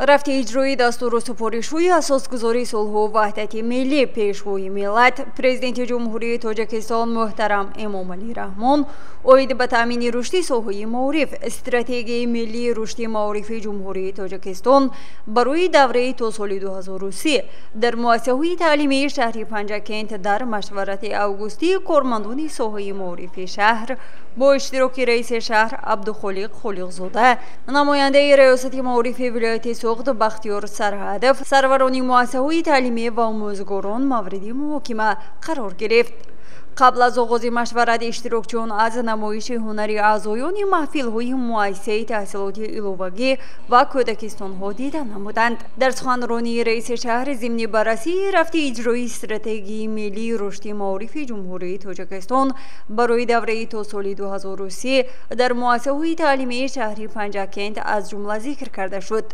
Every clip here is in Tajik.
Рафти иҷрои дастуру супоришҳои асосгузори сулҳу ваҳдати миллӣ, Пешвои миллат, Президенти Ҷумҳурии Тоҷикистон муҳтарам Эмомалӣ Раҳмон оид ба таъмини рушди соҳаи маориф, Стратегияи миллии рушди маорифи Ҷумҳурии Тоҷикистон барои давраи то соли 2030 дар муассисаҳои таълимии шаҳри Панҷакент дар машварати августии кормандони соҳаи маорифи шаҳр бо иштироки раиси шаҳр Абдухолиқ Холиқзода, намояндаи раёсати маорифи вилояти Суғд Бахтиёр Сарҳадов, сарварони муассисаҳои таълимӣ ва омӯзгорон мавриди муҳокима қарор гирифт. Қабл аз оғози машварат иштирокчиён аз намоиши ҳунари аъзоёни маҳфилҳои муассисаи таҳсилоти иловагӣ ва кӯдакистонҳо дида намуданд. Дар суханронии раиси шаҳр зимни баррасии рафти иҷрои Стратегияи миллии рушди маорифи Ҷумҳурии Тоҷикистон барои давраи то соли 2030 дар муассисаҳои таълимии шаҳри Панҷакент аз ҷумла зикр карда шуд.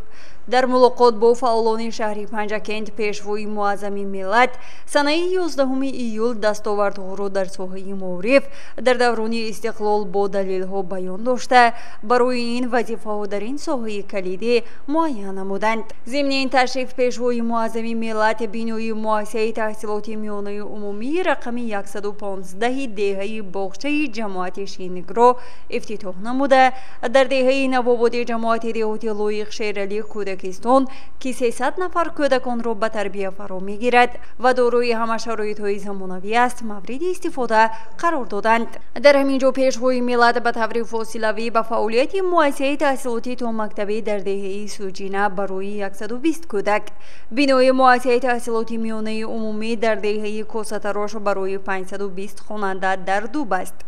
Дар мулоқот бо фаъолони шаҳри Панҷакент Пешвои муаззами миллат санаи 11 июл дастовардҳоро дар соҳаи маориф дар даврони истиқлол бо далелҳо баён дошта, барои ин вазифаҳо дар ин соҳаи калидӣ муайян намуданд. Зимни ин ташриф Пешвои муаззами миллат бинои муассисаи таҳсилоти миёнаи умумии рақами 115 деҳаи боғчаи ҷамоати Шингро ифтитоҳ намуда, дар деҳаи Навободи ҷамоати деҳоти Лоиқ Шералӣ кӯдакистон, ки 300 нафар кӯдаконро ба тарбия фаро мегирад ва дорои ҳама шароитҳои замонавӣ аст, мавриди истифода қарор доданд. Дар ҳамин ҷо Пешвои миллат ба таври фосилавӣ ба фаъолияти муассисаи таҳсилоти томактабӣ дар деҳаи Суҷина барои 120 кӯдак, бинои муассисаи таҳсилоти миёнаи умумӣ дар деҳаи Косатарош барои 520 хонанда дар ду баст,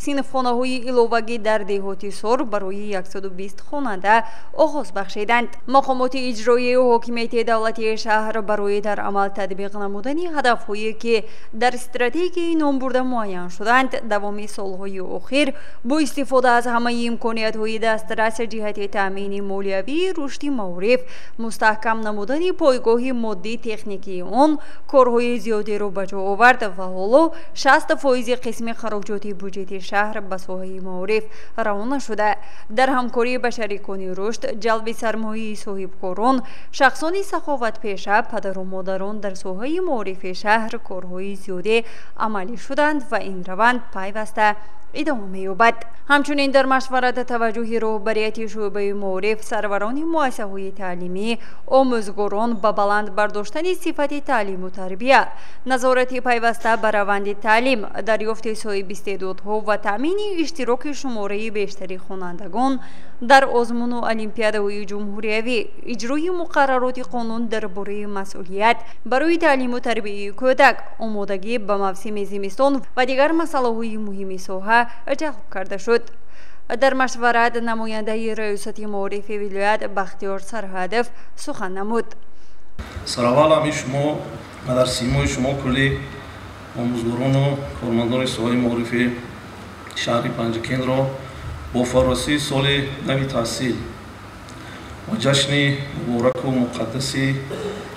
синфхонаҳои иловагӣ дар деҳоти Сор барои 120 хонанда оғоз бахшиданд. Мақомоти иҷроияи ҳокимияти давлатии шаҳр барои дар амал татбиқ намудани ҳадафҳое, ки дар стратегияи номбурда муайян шуданд, давоми солҳои охир бо истифода аз ҳамаи имкониятҳои дастрас ҷиҳати таъмини молиявии рушди маориф, мустаҳкам намудани пойгоҳи моддӣ техникии он корҳои зиёдеро ба ҷо овард ва ҳоло 60% қисми хароҷоти буҷети шаҳр ба соҳаи маориф равона шуда, дар ҳамкорӣ ба шарикони рушд, ҷалби сармояи соҳибкорон, шахсони саховатпеша, падару модарон дар соҳаи маорифи шаҳр корҳои зиёде амалӣ шуданд ва ин раванд пайваста идома меёбад. Ҳамчунин дар машварат таваҷҷӯҳи роҳбарияти шӯъбаи маориф, сарварони муассисаҳои таълимӣ, омӯзгорон ба баланд бардоштани сифати таълиму тарбия, назорати пайваста ба раванди таълим, дарёфти соҳибистеъдодҳо ва таъмини иштироки шумораи бештари хонандагон дар озмуну олимпиадаҳои ҷумҳуриявӣ, иҷрои муқаррароти қонун дар бораи масъулият барои таълиму тарбияи кӯдак, омодагӣ ба мавсими зимистон ва дигар масъалаҳои муҳими соҳа ҷалб карда шуд. Дар машварат намояндаи раёсати маорифи вилоят Бахтиёр Сарҳадов сухан намуд. Сараввал ҳамин шумо ва дар симои шумо кулли омӯзгорону кормандони соҳаи маорифи шаҳри Панҷакентро бо фаросии соли нави таҳсил ва ҷашни мубораку муқаддаси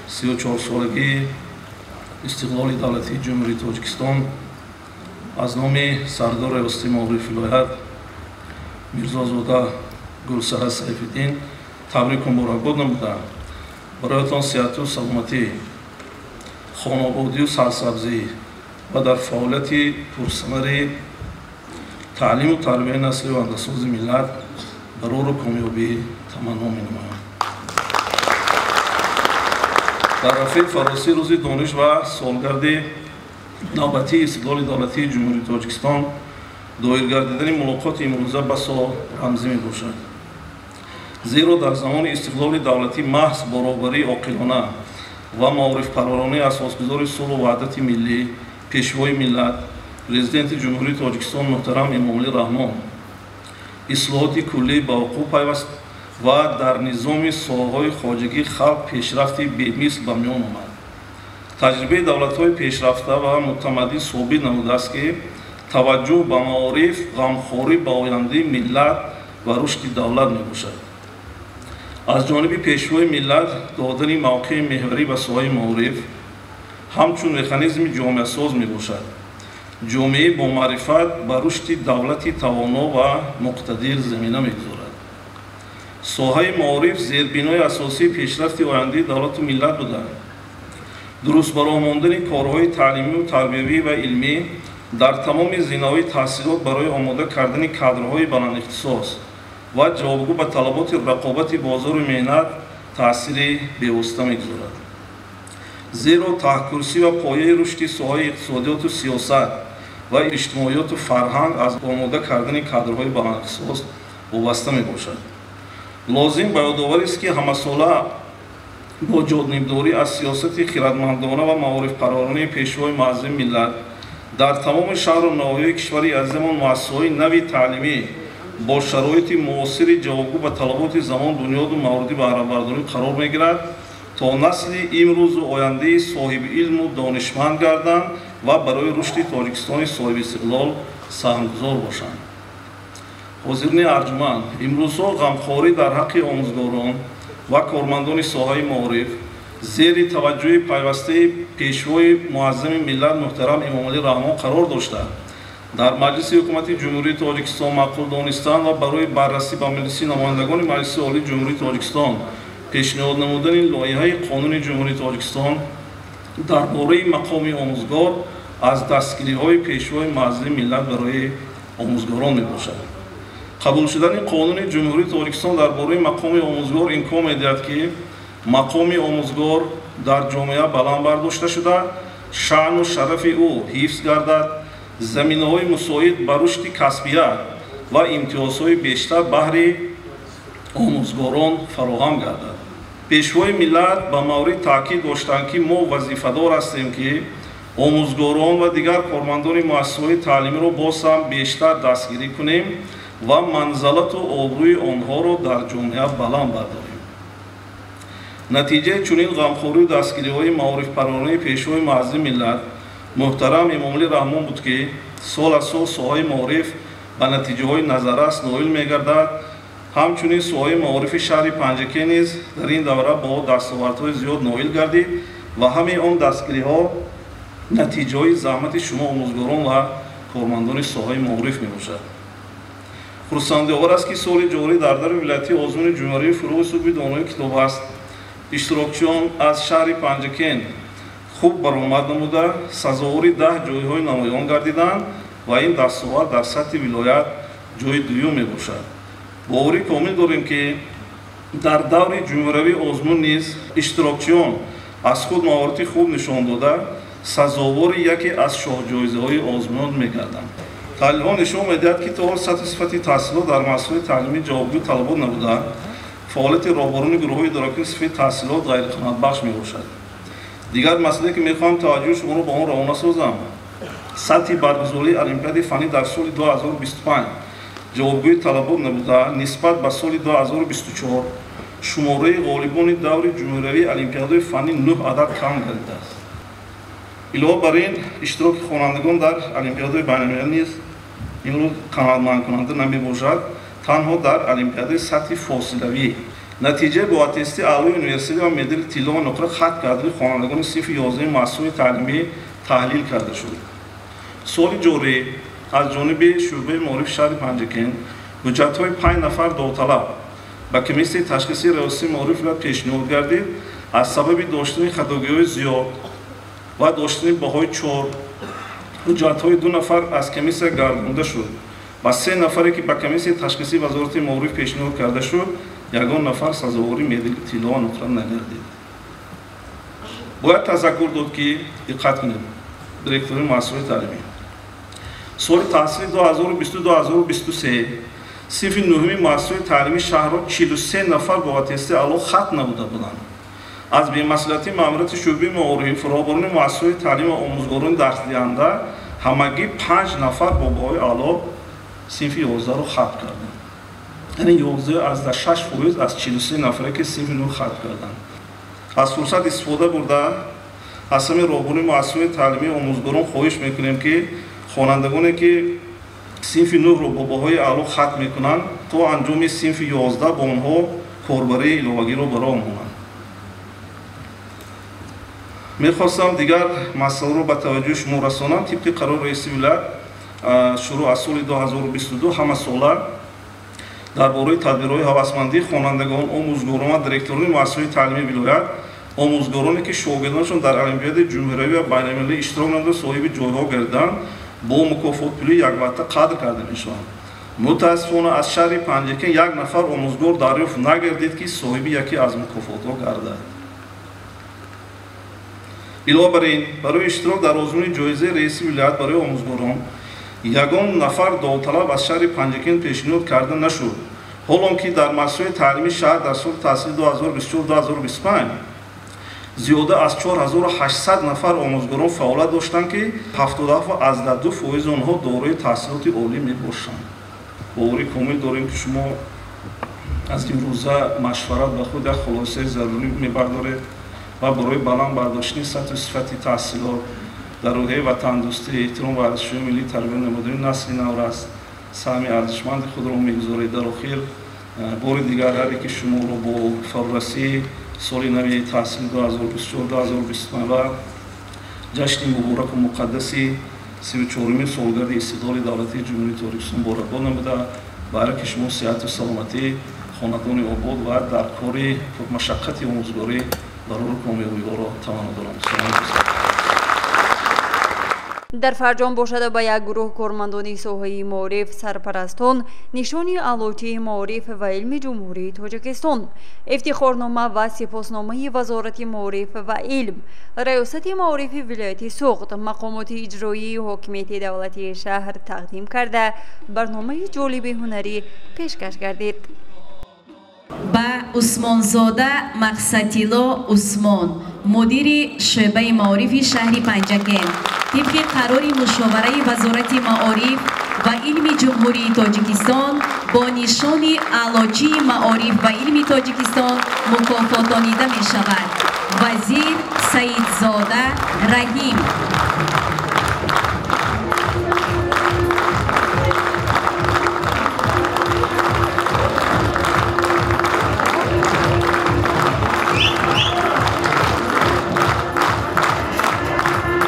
34-солагии истиқлоли давлатии Ҷумҳурии Тоҷикистон аз номи сардори раёсати маорифи вилоят Мирзозода Гулсара Сайфиддин табрику муборакбод намудам. Бароятон сиҳату саломатӣ, хонободию сарсабзӣ ва дар фаъолияти пурсамари таълиму тарбияи насли ояндасози миллат барору комёбӣ таманно менамоям. Дар рафъи фаросии рӯзи дониш ва солгарди навбатии истиқлоли давлатии Ҷумҳурии Тоҷикистон доир гардидани мулоқоти имрӯза басо рамзӣ мебошад. Зеро дар замони истиқлоли давлатӣ маҳз баробарии оқилона ва маорифпарваронаи асосгузори сулҳу ваҳдати миллӣ, Пешвои миллат, Президенти Ҷумҳурии Тоҷикистон муҳтарам Эмомалӣ Раҳмон ислоҳоти куллӣ ба вуқӯъ пайваст ва дар низоми соҳаҳои хоҷагии халқ пешрафти бемисл ба миён омад. Таҷрибаи давлатҳои пешрафта ва мутамаддин собит намудааст, ки таваҷҷӯҳ ба маориф ғамхорӣ ба ояндаи миллат ва рушди давлат мебошад. Аз ҷониби Пешвои миллат додани мавқеи меҳварӣ ба соҳаи маориф ҳамчун механизми ҷомеасоз мебошад. Ҷомеаи бомаърифат ба рушди давлати тавоно ва муқтадир замина мегузорад. Соҳаи маориф зербинои асосии пешрафти ояндаи давлату миллат буда, дуруст бароҳ мондани корҳои таълимию тарбиявӣ ва илмӣ дар тамоми зинаҳои таҳсилот барои омода кардани кадрҳои баландихтисос ва ҷавобгӯ ба талаботи рақобати бозору меҳнат таъсири бевосита мегузорад. Зеро таҳкурсӣ ва пояи рушди соҳаи иқтисодиёту сиёсат ва иҷтимоиёту фарҳанг аз омода кардани кадрҳои баландихтисос вобаста мебошад. Лозим ба ёдоварист, ки ҳамасола бо ҷонибдорӣ аз сиёсати хирадмандона ва маорифпарваронаи Пешвои муаззами миллат дар тамоми шаҳру ноҳияҳои кишвари азизамон муассисаҳои нави таълимӣ бо шароити муосири ҷавобгӯ ба талаботи замон бунёду мавриди баҳрабардорӣ қарор мегирад, то насли имрӯзу ояндаи соҳиби илму донишманд гарданд ва барои рушди Тоҷикистони соҳибистиқлол саҳмгузор бошанд. Ҳозирини арҷуманд, имрӯзҳо ғамхорӣ дар ҳаққи омӯзгорон ва кормандони соҳаи маориф зери таваҷҷӯҳи пайвастаи Пешвои муаззами миллат муҳтарам Эмомалӣ Раҳмон қарор дошта, дар Маҷлиси Ҳукумати Ҷумҳурии Тоҷикистон маъқул донистан ва барои баррасӣ ба Маҷлиси намояндагони Маҷлиси Олии Ҷумҳурии Тоҷикистон пешниҳод намудани лоиҳаи Қонуни Ҷумҳурии Тоҷикистон дар бораи мақоми омӯзгор аз дастгириҳои Пешвои муаззами миллат барои омӯзгорон мебошад. Қабул шудани Қонуни Ҷумҳурии Тоҷикистон дар бораи мақоми омӯзгор имкон медиҳад, ки мақоми омӯзгор дар ҷомеа баланд бардошта шуда, шаъну шарафи ӯ ҳифз гардад, заминаҳои мусоид ба рушди касбият ва имтиёзҳои бештар баҳри омӯзгорон фароҳам гардад. Пешвои миллат ба маврид таъкид доштанд, ки мо вазифадор ҳастем, ки омӯзгорон ва дигар кормандони муассисаҳои таълимиро боз ҳам бештар дастгирӣ кунем ва манзалату обрӯи онҳоро дар ҷомеа баланд бардорем. Натиҷаи чунин ғамхорию дастгириҳои маорифпарваронаи Пешвои муаззами миллат муҳтарам Эмомалӣ Раҳмон буд, ки сол аз сол соҳаи маориф ба натиҷаҳои назаррас ноил мегардад. Ҳамчунин соҳаи маорифи шаҳри Панҷакент низ дар ин давра бо дастовардҳои зиёд ноил гардид ва ҳамаи он дастгириҳо натиҷаҳои заҳмати шумо омӯзгорон ва кормандони соҳаи маориф мебошад. Хурсандиовар аст, ки соли ҷорӣ дар даври вилоятии озмуни ҷумҳурии фурӯғи субҳи донои китоб аст. Иштирокчиён аз шаҳри Панҷакент хуб баромад намуда, сазовори 10 ҷойҳои намоён гардиданд ва ин дастовард дар сатҳи вилоят ҷои дуюм мебошад. Боварӣ комил дорем, ки дар даври ҷумҳуриявии озмун низ иштирокчиён аз худ маҳорати хуб нишон дода, сазовори яке аз шоҳҷоизаҳои озмун мегарданд. Таҳлилҳо нишон медиҳад, ки то ҳол сатҳи сифати таҳсилот дар муассисаҳои таълимӣ ҷавобгӯи талабот набуда, фаъолияти роҳбарони гурӯҳҳои идоракунии сифати таҳсилот ғайриқаноатбахш мебошад. Дигар масъалае, ки мехоҳам таваҷҷӯҳи шуморо ба он равона созам, сатҳи баргузории олимпиадаи фаннӣ дар соли 2025 ҷавобгӯи талабот набуда, нисбат ба соли 2024 шумораи ғолибони даври ҷумҳуриявии олимпиадаҳои фаннӣ 9 адад кам гардидааст. Илова бар ин, иштироки хонандагон дар олимпиадаҳои байналмилалӣ низ имрӯз қаноатмандкунанда намебошад, танҳо дар олимпиадаи сатҳи фосилавӣ. Натиҷаи бо аттести аълои университет ва медали тилло ва нуқра хат кардани хонандагони синфи 11 муассисаҳои таълимӣ таҳлил карда шуд. Соли ҷорӣ аз ҷониби шӯъбаи маорифи шаҳри Панҷакент ҳуҷҷатҳои 5 нафар довталаб ба комиссияи ташхисии раёсати маориф вилоят пешниҳод гардид. Аз сабаби доштани хатогиҳои зиёд ва доштани баҳои 4 ҳуҷҷатҳои 2 нафар аз комиссия гардонда шуд ва 3 нафаре, ки ба комиссияи ташхисии вазорати маориф пешниҳод карда шуд, ягон нафар сазовори медали тилло ва нуқра нагардид. Бояд тазаккур дод, ки диққат кунед, директори муассисаҳои таълимӣ, соли таҳсили 2022-2023 синфи 9-ми муассисаҳои таълимии шаҳрро 43 нафар бо аттести аъло хат намуда буданд. Аз бемасъулияти маъмурияти шӯъбаи маориф, роҳбарони муассисаҳои таълим ва омӯзгорони дарсдиҳанда ҳамагӣ 5 нафар бо баҳои аъло синфи 11-ро хат карданд. Яъне 11.6% аз 43 нафаре, ки синфи 9 хат карданд. Аз фурсат истифода бурда, аз ҳамаи роҳбарони муассисаҳои таълимии омӯзгорон хоҳиш мекунем, ки хонандагоне, ки синфи 9-ро бо баҳои аъло хат мекунанд, то анҷоми синфи 11 бо онҳо корбарии иловагиро ба роҳ монанд. Мехостам дигар масъаларо ба таваҷҷӯҳи шумо расонам. Тибқи қарори раиси вилоят, шурӯъ аз соли 2022 ҳама сола Дар бораи тадбирҳои ҳавасмандии хонандагон, омӯзгорон ва директорони муассисаҳои таълимии вилоят, омӯзгороне ки шогирдонашон дар олимпиадаи ҷумҳуриявӣ ва байналмилалӣ иштирок намуда соҳиби ҷойҳо гардиданд, бо мукофотпулӣ яквақта қадр карда мешаванд. Мутаассифона, аз шаҳри Панҷакент як нафар омӯзгор дарёфт нагардид, ки соҳиби яке аз мукофотҳо гардад. Илова бар ин, барои иштирок дар озмуни ҷоизаи раиси вилоят барои омӯзгорон ягон нафар довталаб аз шаҳри Панҷакент пешниҳод карда нашуд, ҳолон ки дар муассисаҳои таълимии шаҳр дар соли таҳсили 2024-2025 зиёда аз 4800 нафар омӯзгорон фаъолият доштанд, ки 77,2% онҳо дорои таҳсилоти олӣ мебошанд. Боварӣ комил дорем, ки шумо аз имрӯза машварат ба худ як хулосаи зарурӣ мебардоред ва барои баланд бардоштани сатҳу сифати таҳсилот дар рӯҳияи ватандӯстӣ, эҳтиром ва арзишҳои миллӣ тарбия намудани насли наврас саҳми арзишманди худро мегузоред. Дар охир бори дигар ҳар яке шуморо бо фарорасии соли нави таҳсили 2024-2025 ва ҷашни мубораку муқаддаси 34-уми солгарди истиқлоли давлатии Ҷумҳурии Тоҷикистон муборакбод намуда, ба ҳар яке шумо сиҳату саломатӣ, хонадони обод ва дар кори пурмашаққати омӯзгорӣ барору комёбиҳоро таманно дорам. Дар фарҷом бошада, ба як гурӯҳ кормандони соҳаи маориф, сарпарастон нишони аълочии маориф ва илми Ҷумҳурии Тоҷикистон, ифтихорнома ва сипосномаи Вазорати маориф ва илм, Раёсати маорифи вилояти Суғд, мақомоти иҷроии ҳокимияти давлатии шаҳр тақдим карда, барномаи ҷолиби ҳунарӣ пешкаш гардид. Ба Усмонзода Мақсадило Усмон, мудири шӯъбаи маорифи шаҳри Панҷакент, тибқи қарори мушовараи Вазорати маориф ва илми Ҷумҳурии Тоҷикистон бо нишони аълочии маориф ва илми Тоҷикистон мукофотонида мешавад. Вазир Саидзода Раҳим.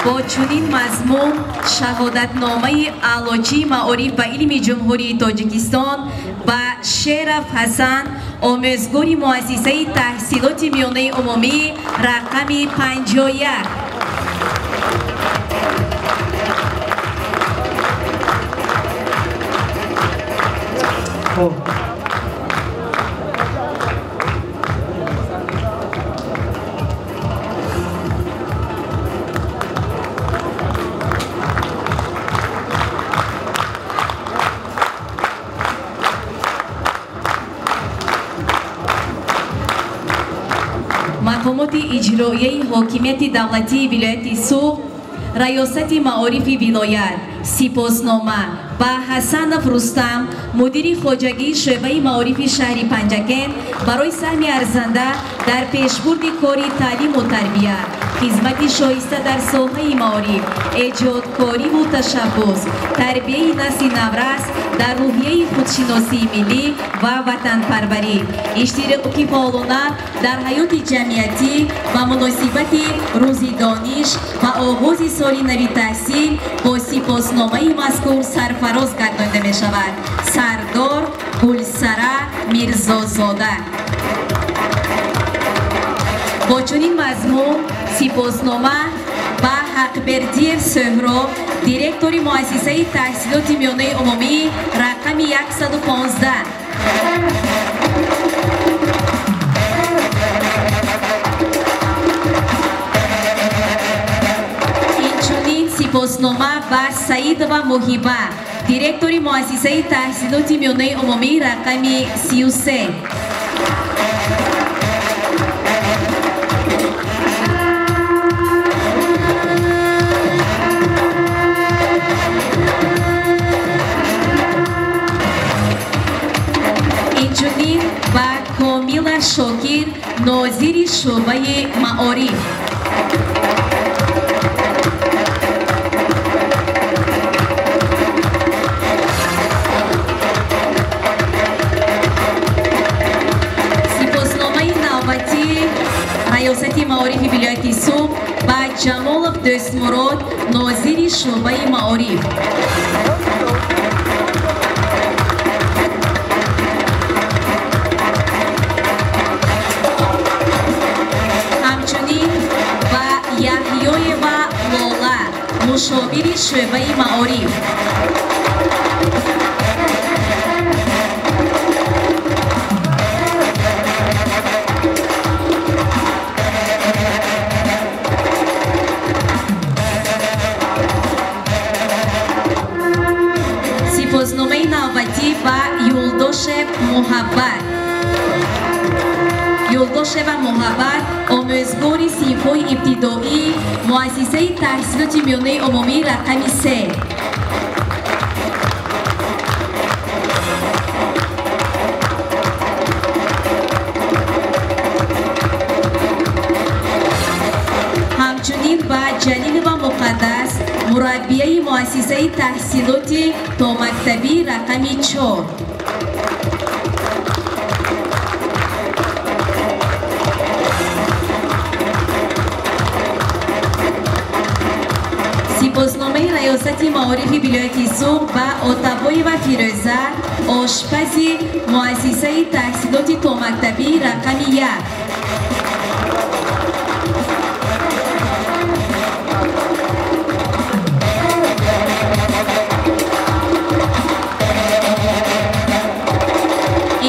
Бо чунин мазмун шаҳодатномаи аълочии маориф ва илми Ҷумҳурии Тоҷикистон ба Шеров Ҳасан, омӯзгори муассисаи таҳсилоти миёнаи умумӣ рақами 51. Мақомоти иҷроияи ҳокимияти давлатии вилояти Суғд, Раёсати маорифи вилоят сипоснома ба Ҳасанов Рустам, мудири хоҷагии шӯъбаи маорифи шаҳри Панҷакент, барои саҳми арзанда дар пешбурди кори таълиму тарбия, хизмати шоиста дар соҳаи маориф, эҷодкориву ташаббус, тарбияи насли наврас дар рӯҳияи худшиносии миллӣ ва ватанпарварӣ, иштироки фаъолона дар ҳаёти ҷамъиятӣ ва муносибати Рӯзи дониш ва оғози соли нави таҳсил бо сипосномаи мазкур сарфароз гардонида мешавад. Сардор Гулсара Мирзозода. Бо чунин мазмун сипоснома ба Ҳақбердиев Сӯҳроб, директори муассисаи таҳсилоти миёнаи умумӣ рақами 115. Инчунин сипоснома ба Саидова Муҳиба, директори муассисаи таҳсилоти миёнаи умумӣ рақами 33. Инчунин ба Комила Шокир, нозири шӯъбаи маориф. Сипосномаи навбатии Раёсати маорифи вилояти Суғд ба Ҷамолов Дӯстмурод, нозири шӯъбаи маориф. Мушовири шӯъбаи маориф. Сипосномаи навбатӣ ба Юлдошев Муҳаббат. Юлдошева Муҳаббат, омӯзгори синфҳои ибтидоӣ, муассисаи таҳсилоти миёнаи умумӣ рақами 3. Ҳамчунин ба Ҷалилова Муқаддас, мураббияи муассисаи таҳсилоти томактабӣ рақами 4. Сипосномаи раёсати маорифи вилояти Суғд ба Отабоева Фирӯза, ошпази муассисаи таҳсилоти томактабӣ рақами 1.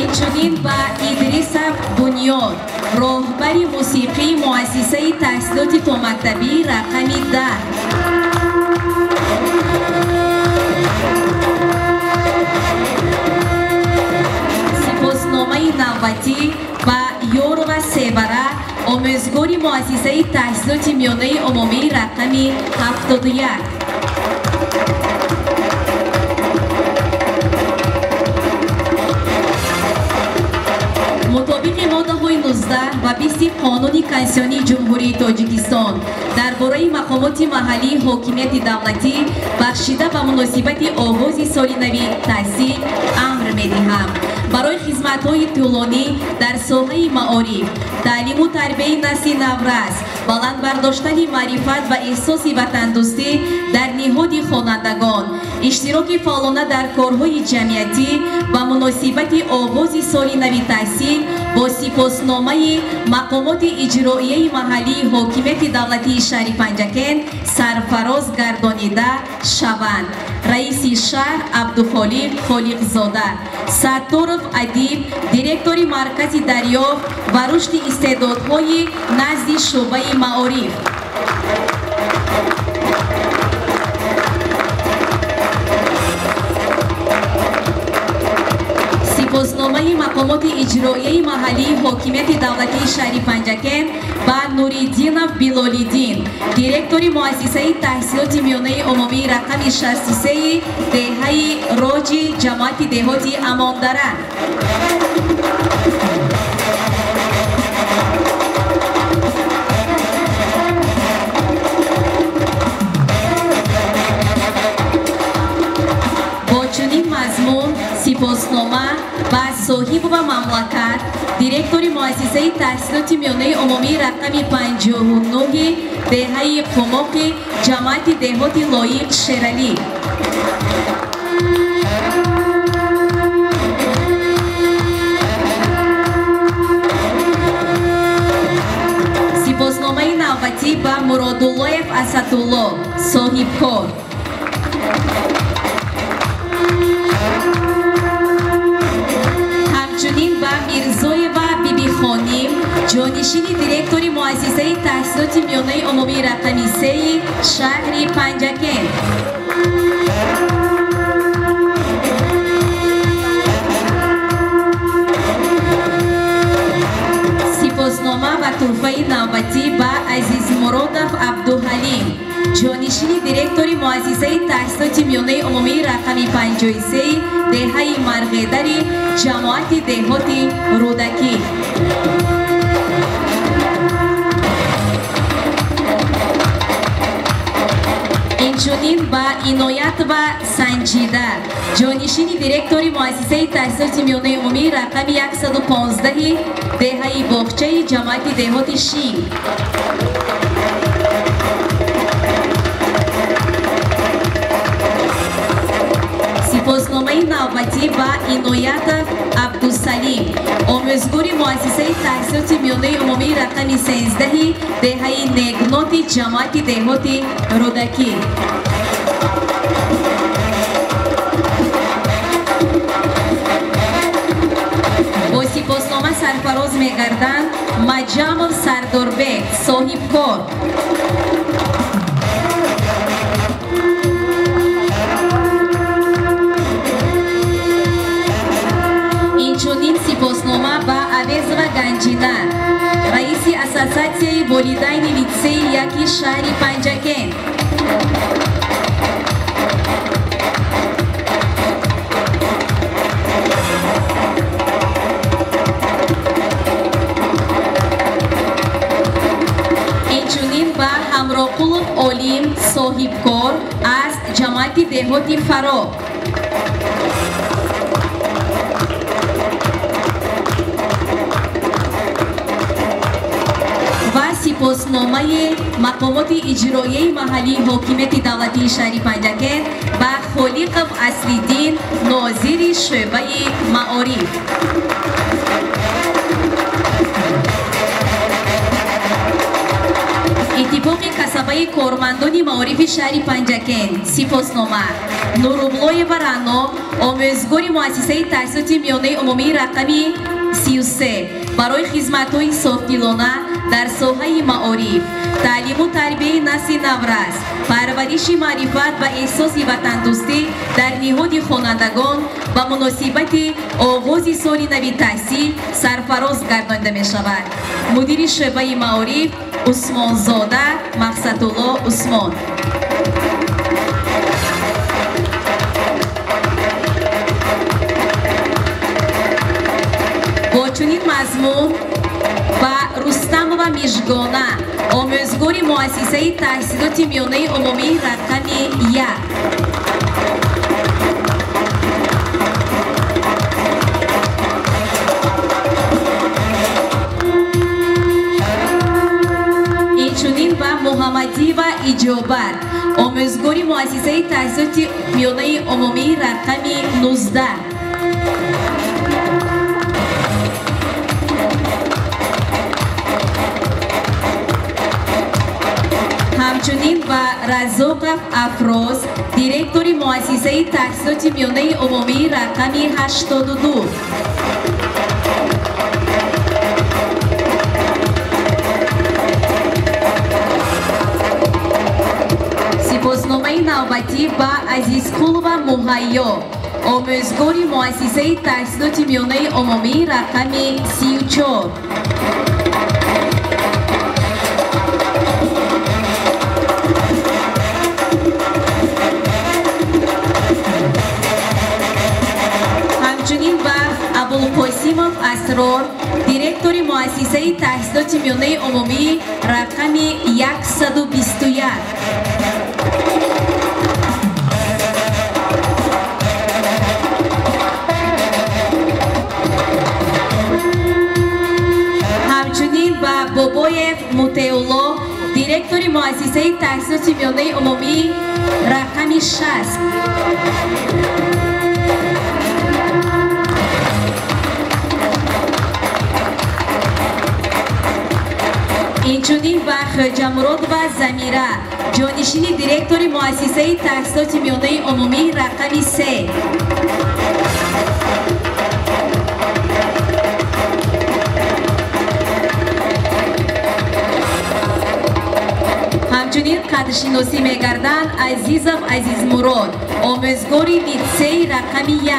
Инчунин ба Идрисов Бунёд, роҳбари мусиқии муассисаи таҳсилоти томактабӣ рақами 10. Сипосномаи навбатӣ ба Ёрова Севара, омӯзгори муассисаи таҳсилоти миёнаи умумӣ рақами 71. Мутобиқи моддаҳои 19 ва 20 Қонуни Конститутсионии Ҷумҳурии Тоҷикистон дар бораи мақомоти маҳаллии ҳокимияти давлатӣ бахшида ба муносибати оғози соли нави таҳсил амр медиҳам. Барои хизматҳои тӯлонӣ дар соҳаи маориф, таълиму тарбияи насли наврас, баланд бардоштани маърифат ва эҳсоси ватандӯстӣ дар ниҳоди хонандагон, иштироки фаъолона дар корҳои ҷамъиятӣ ба муносибати оғози соли нави таҳсил бо сипосномаи мақомоти иҷроияи маҳаллии ҳокимияти давлатии шаҳри Панҷакент сарфароз гардонида шаванд. Раиси шаҳр Абдухолиқ Холиқзода, Сатторов Адиб, директори Маркази дарёфт ва рушди истеъдодҳои назди шӯъбаи маориф. Сипосномаи мақомоти иҷроияи маҳаллии ҳокимияти давлатии шаҳри Панҷакент ба Нуриддинов Билолиддин, директори муассисаи таҳсилоти миёнаи умумии рақами 63 деҳаи Роҷи ҷамоати деҳоти Амондара. Бо чунин мазмун сипоснома ба соҳибова мамлакат, директори муассисаи таҳсилоти миёнаи умумии рақами 59 деҳаи Қумоқи ҷамоати деҳоти Лоиқ Шералӣ. Сипосномаи навбатӣ ба Муродуллоев Асадулло, соҳибкор. Ҳамчунин ба Мирзоева Бибихоним, ҷонишини директори муассисаи таҳсилоти миёнаи умумии рақами 3 шаҳри Панҷакент. Сипоснома ва тӯҳфаи навбатӣ ба Азизмуродов Абдуҳалим, ҷонишини директори муассисаи таҳсилоти миёнаи умумии рақами 53 деҳаи Марғедари ҷамоати деҳоти Рӯдакӣ. Инчунин ба Иноятова Санҷида, ҷонишини директори муассисаи таҳсилоти миёнаи умумии рақами 115 деҳаи Боғчаи ҷамоати деҳоти Шинг. Сипосномаи навбатӣ ба Иноятов Абду Абдусалим, омӯзгори муассисаи таҳсилоти миёнаи умумии рақами 13 деҳаи Негноти ҷамоати деҳоти Рӯдакӣ. Бо сипоснома сарфароз мегарданд Маҷамов Сардорбек, соҳибкор. Инчунин сипоснома ба Авезова Ганҷина, раиси ассотсиатсияи волидайни литсеи яки шаҳри Панҷакент. Инчунин ба Ҳамроқулов Олим, соҳибкор аз ҷамоати деҳоти Фаро. Ва сипосномаи мақомоти иҷроияи маҳаллии ҳокимияти давлатии шаҳри Панҷакент ба Холиқов Аслиддин, нозири шӯъбаи маориф. Иттифоқи касабаи кормандони маорифи шаҳри Панҷакент сипоснома Нурублоева Рано, омӯзгори муассисаи таҳсилоти миёнаи умумии рақами 33 барои хизматҳои софдилона дар соҳаи маориф, таълиму тарбияи насли наврас, парвариши маърифат ва эҳсоси ватандӯстӣ дар ниҳоди хонандагон ба муносибати оғози соли нави таҳсил сарфароз гардонида мешавад. Мудири шӯъбаи маориф Усмонзода Мақсадулло Усмон. Бо чунин мазмун ба Рустамова Мижгона, омӯзгори муассисаи таҳсилоти миёнаи умумии рақами 1. Инчунин ба Муҳаммадиева Иҷобат, омӯзгори муассисаи таҳсилоти миёнаи умумии рақами 19. Ҳамчунин ба Разоқов Афроз, директори муассисаи таҳсилоти миёнаи умумии рақами 82. Сипосномаи навбатӣ ба Азизқулова Муҳайё, омӯзгори муассисаи таҳсилоти миёнаи умумии рақами 34. Ҳамчунин ба Абулқосимов Асрор, директори муассисаи таҳсилоти миёнаи умумии рақами 121. Ҳамчунин ба Бобоев Мутеулло, директори муассисаи таҳсилоти миёнаи умумии рақами 60. Инчунин ба Хоҷамуродова Замира, ҷонишини директори муассисаи таҳсилоти миёнаи умумии рақами 3. Ҳамчунин қадршиносӣ мегарданд Азизов Азизмурод, омӯзгори литсеи рақами 1.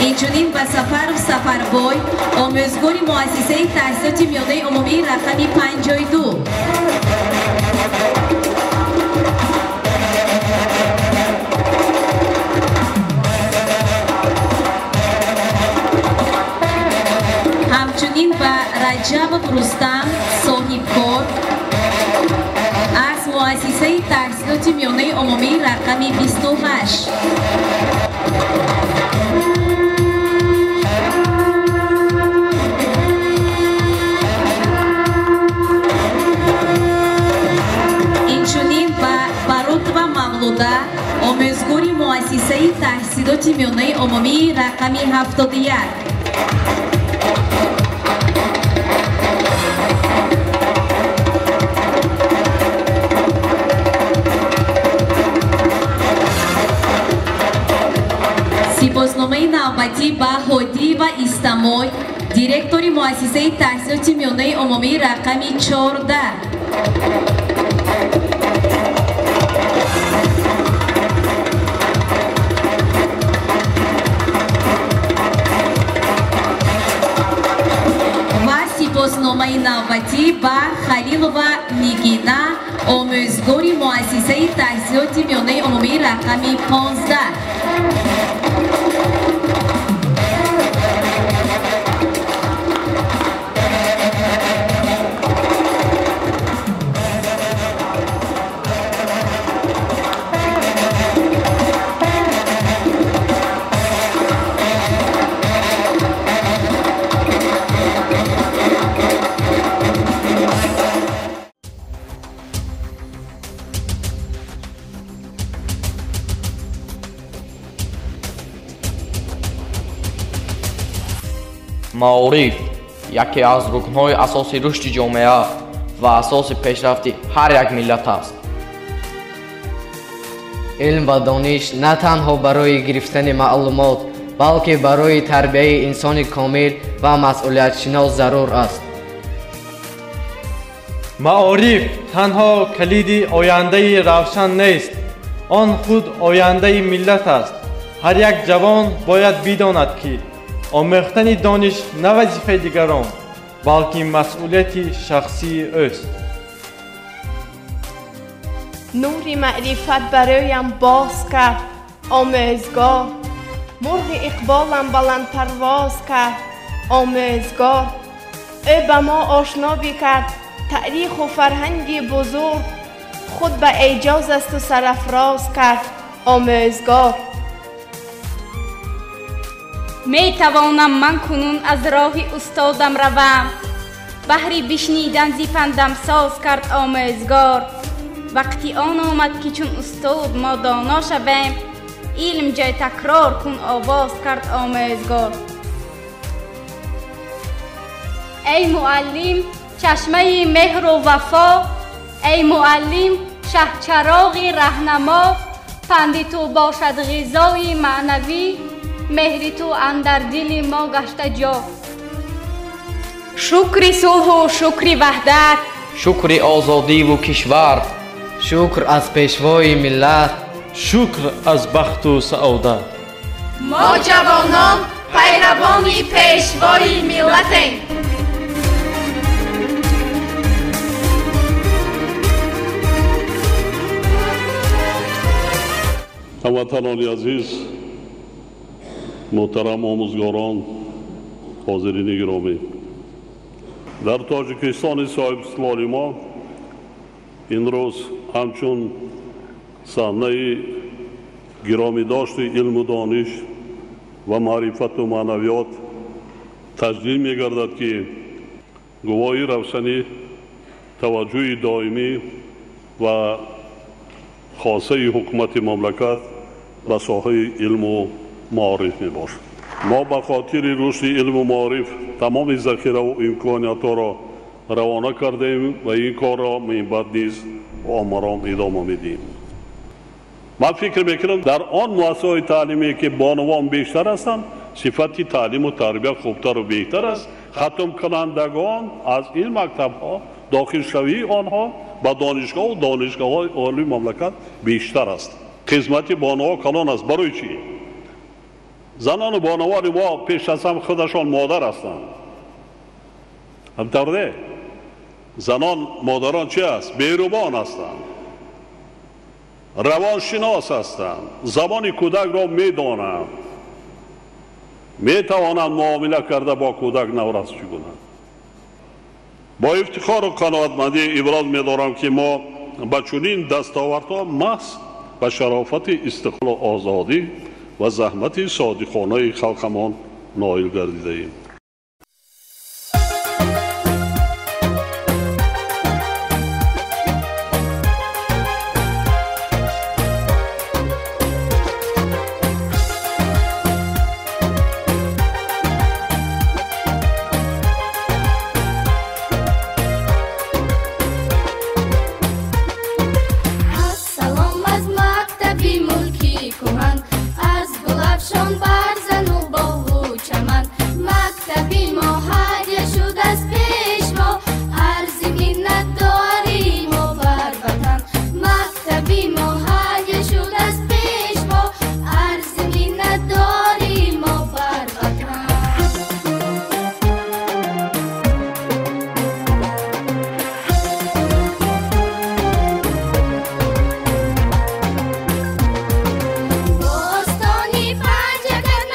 Инчунин ба Сафаров Сафарбой, омӯзгори муассисаи таҳсилоти миёнаи умумии рақами 52. Ҳамчунин ба Раҷабов Рустам, соҳибкор аз муассисаи таҳсилоти миёнаи умумии рақами 28. Мавлуда, омӯзгори муассисаи таҳсилоти миёнаи умумии рақами 71. Сипосномаи навбатӣ ба Ҳодиева Истамой, директори муассисаи таҳсилоти миёнаи умумии рақами 14. Ва сипосномаи навбатӣ ба Халилова Нигина, омӯзгори муассисаи таҳсилоти миёнаи умумии рақами 15. Маориф яке аз рукнҳои асосии рушди ҷомеа ва асоси пешрафти ҳар як миллат аст. Илм ва дониш на танҳо барои гирифтани маълумот, балки барои тарбияи инсони комил ва масъулиятшинос зарур аст. Маориф танҳо калиди ояндаи равшан нест, он худ ояндаи миллат аст. Ҳар як ҷавон бояд бидонад, ки омӯхтани дониш на вазифаи дигарон, балки масъулияти шахсии ӯст. Нури маърифат бароям боз кард омӯзгор, мурғи иқболам баландпарвоз кард омӯзгор. Ӯ ба мо ошно бикард таъриху фарҳанги бузург, худ ба эъҷоз асту сарафроз кард омӯзгор. Метавонам ман кунун аз роҳи устодам равам, баҳри бишнидан зи пандам соз кард омӯзгор. Вақти он омад, ки чун устод мо доно шавем, илм ҷой такрор кун овоз кард омӯзгор. Эй муаллим, чашмаи меҳру вафо, эй муаллим, шаҳчароғи раҳнамо, панди ту бошад ғизои маънавӣ, меҳри ту андар дили мо гашта ҷо. Шукри сулҳу шукри ваҳдат, шукри озодиву кишвар, шукр аз пешвои миллат, шукр аз бахту саодат. Мо ҷавонон пайравони пешвои миллатем. Ҳамватанони азиз, муҳтарам омӯзгорон, ҳозирини гиромӣ, дар Тоҷикистони соҳибистиқлоли мо ин рӯз ҳамчун саҳнаи гиромидошти илму дониш ва маърифату маънавиёт таҷлил мегардад, ки гувоҳи равшанӣ, таваҷҷӯҳи доимӣ ва хосаи ҳукумати мамлакат ба соҳаи илму маориф мебошад. Мо ба хотири рушди илму маориф тамоми захираву имкониятҳоро равона кардем ва ин корро минбаъд низ омаром идома медиҳем. Ман фикр мекунам, дар он муассисаҳои таълимие, ки бонувон бештар ҳастанд, сифати таълиму тарбия хубтару беҳтар аст. Хатмкунандагон аз ин мактабҳо, дохилшавии онҳо ба донишгоҳу донишгоҳҳои олии мамлакат бештар аст. Хизмати бонувон калон аст. Барои чӣ? Занону бонувони мо пеш аз ҳам худашон модар ҳастанд. Ҳамтавр не? Занон модарон чи аст? Меҳрубон ҳастанд, равоншинос ҳастанд, забони кӯдакро медонанд, метавонанд муомила карда бо кӯдак наврас чӣ гуна. Бо ифтихору қаноатмандӣ иброз медорам, ки мо ба чунин дастовардҳо маҳз ба шарофати истиқлолу озодӣ ва заҳмати содиқонаи халқамон ноил гардидаем. куҳан, аз гулафшон барзану боғу чаман. Мактаби мо ҳадя шуд аз пешво, арзи миннат дорим мо бар ватан. Мактаби мо ҳадя шуд аз пешво, арзи миннат дорим мо бар ватан. Бостони Панҷакент.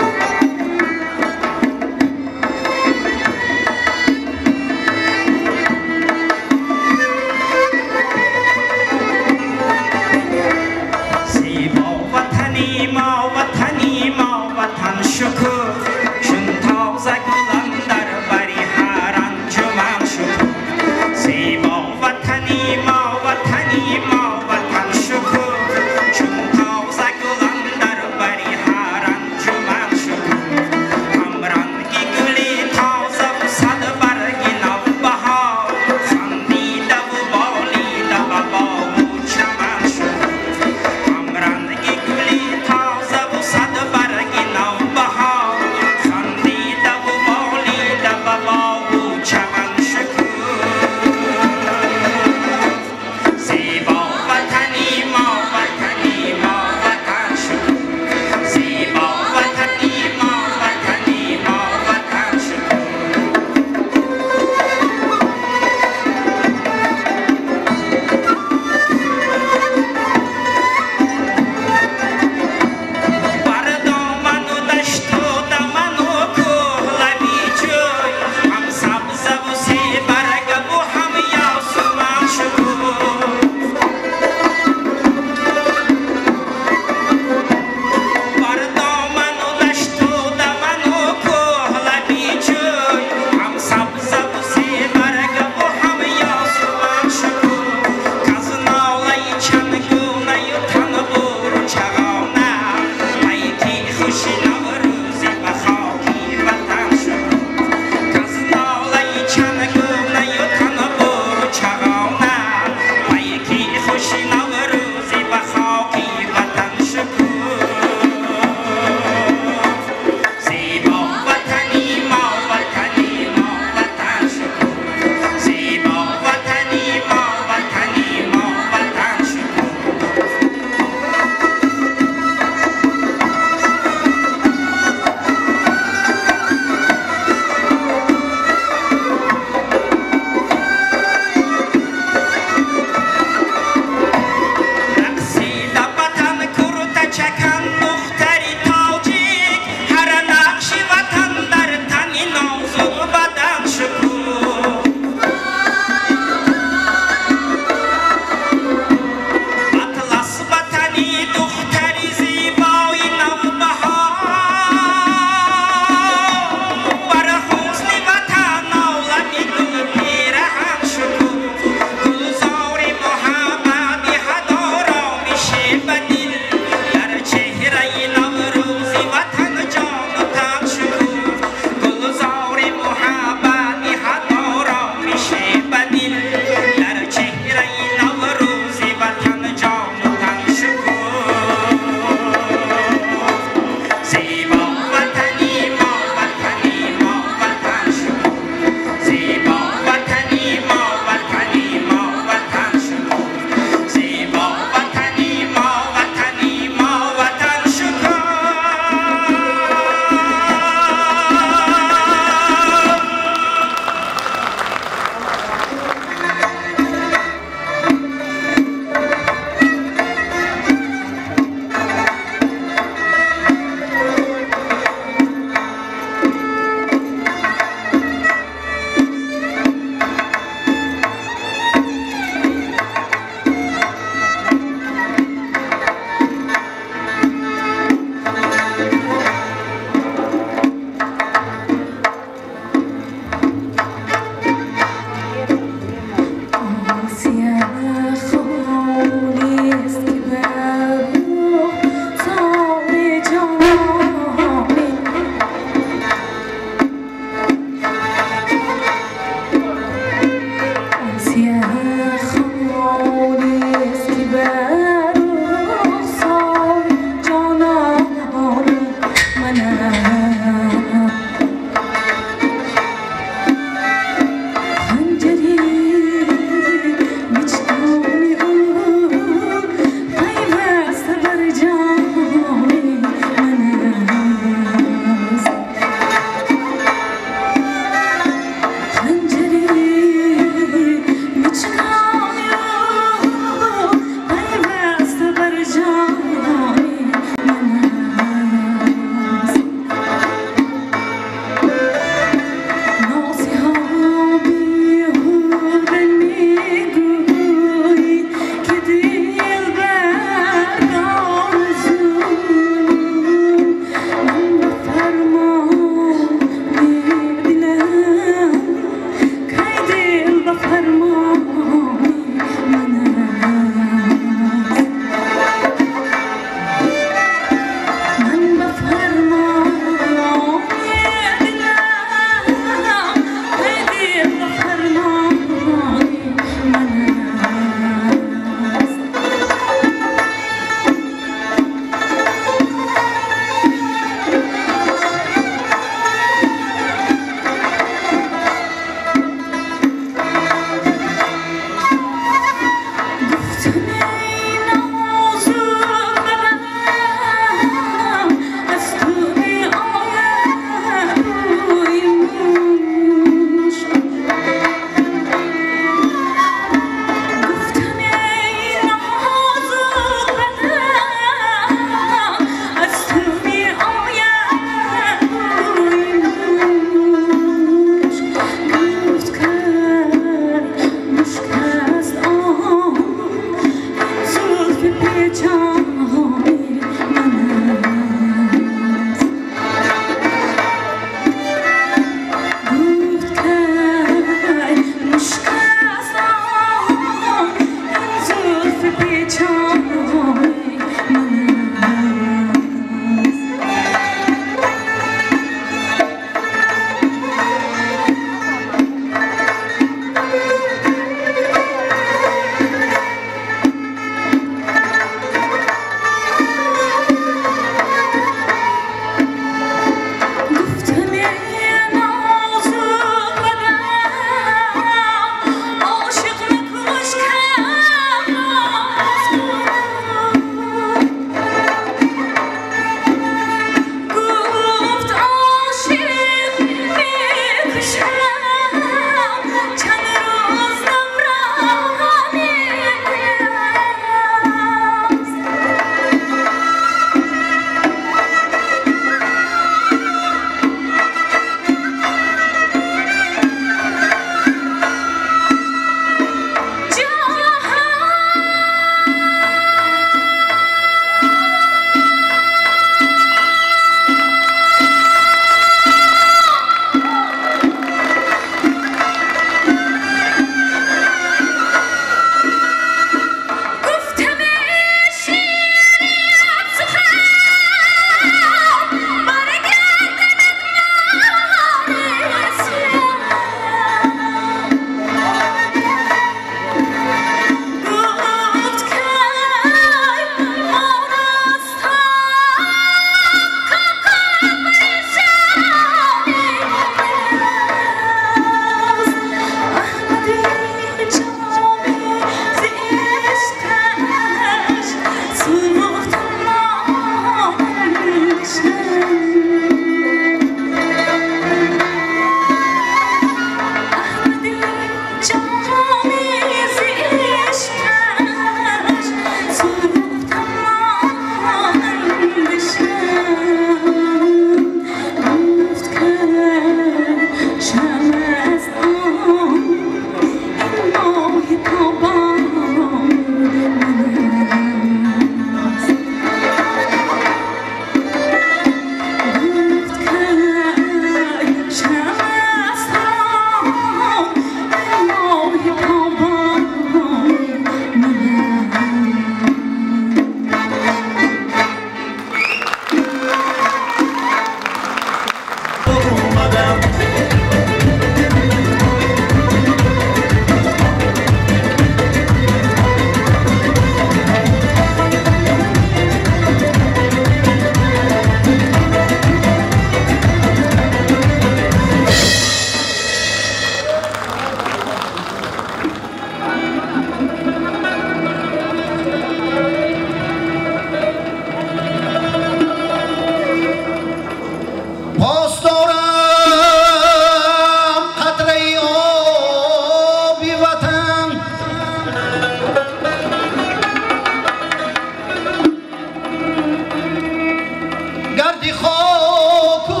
Гарди хоку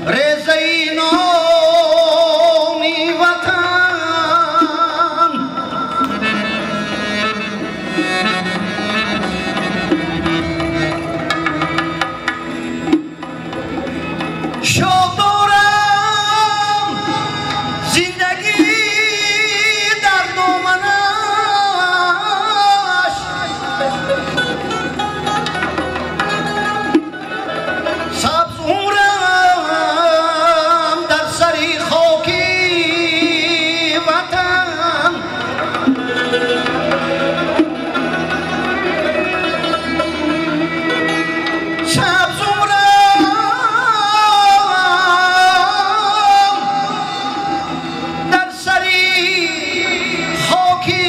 резаи номи ватан. Шод дорам зиндагӣ дар доманаш, сабз умрам дар сари хоки ватан. Сабз умрам дар сари хоки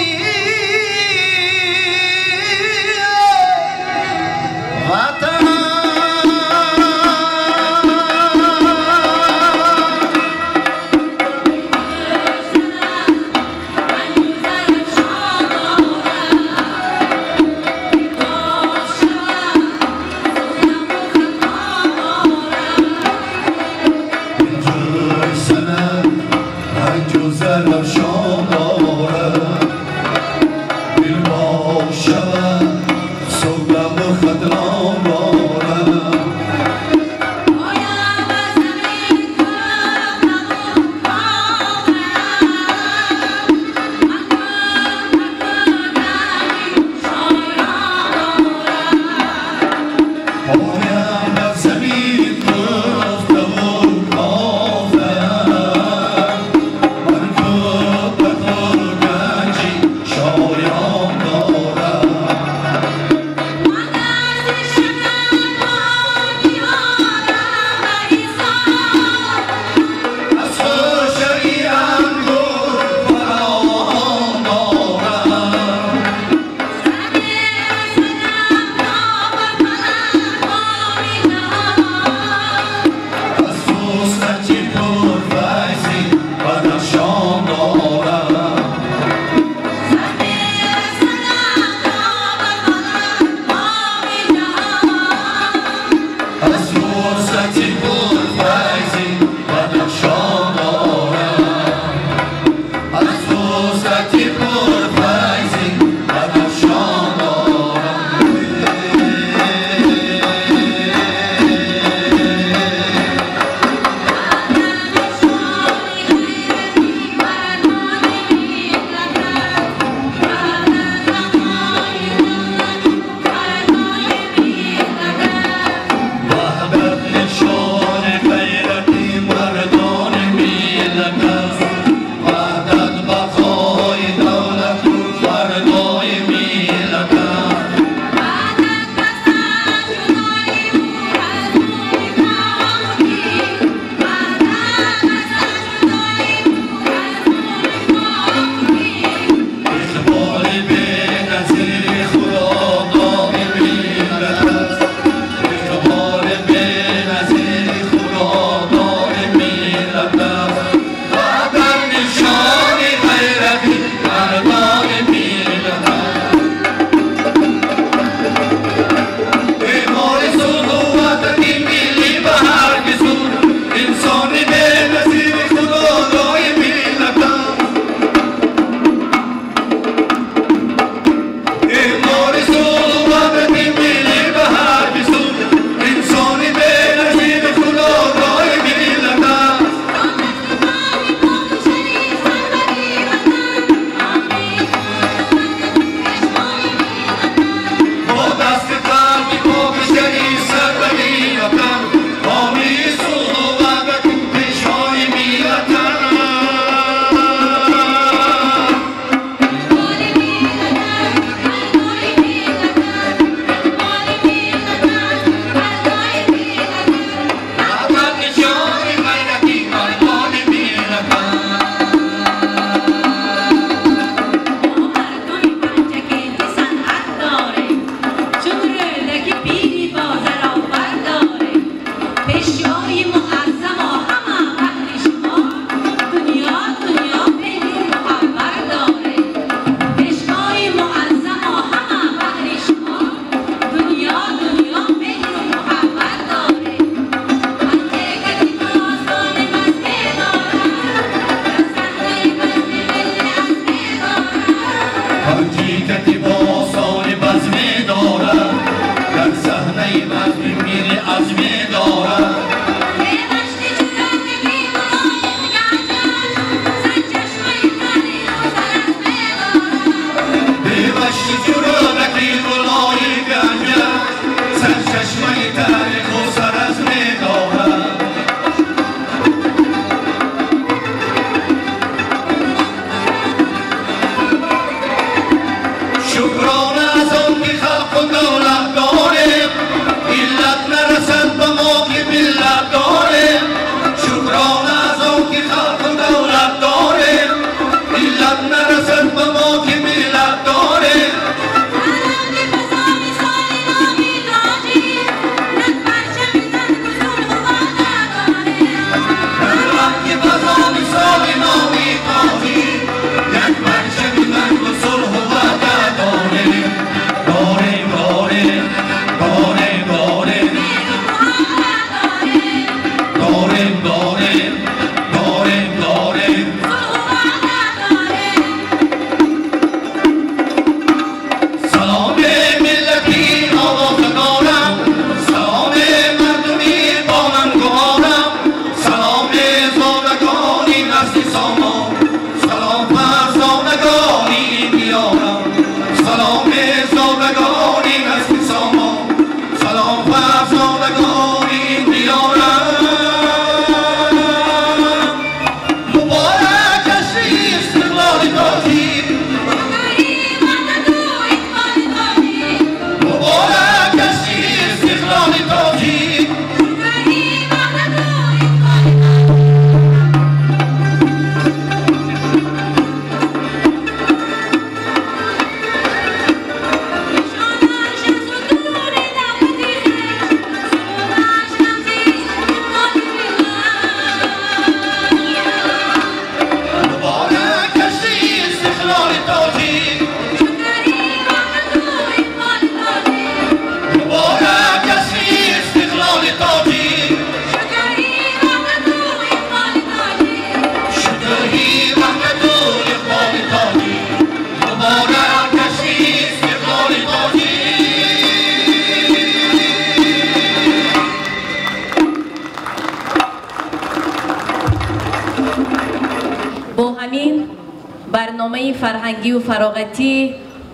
Фарҳангию фароғатии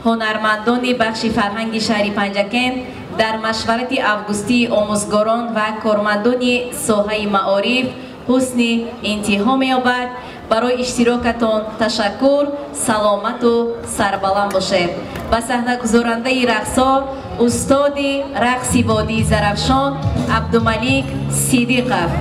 ҳунармандони бахши фарҳанги шаҳри Панҷакент дар машварати августии омӯзгорон ва кормандони соҳаи маориф ҳусни интиҳо меёбад. Барои иштирокатон ташаккур, саломату сарбаланд бошед. Ба саҳнагузорандаи рақсҳо устоди рақси водии Зарафшон Абдумалик Сидиқов.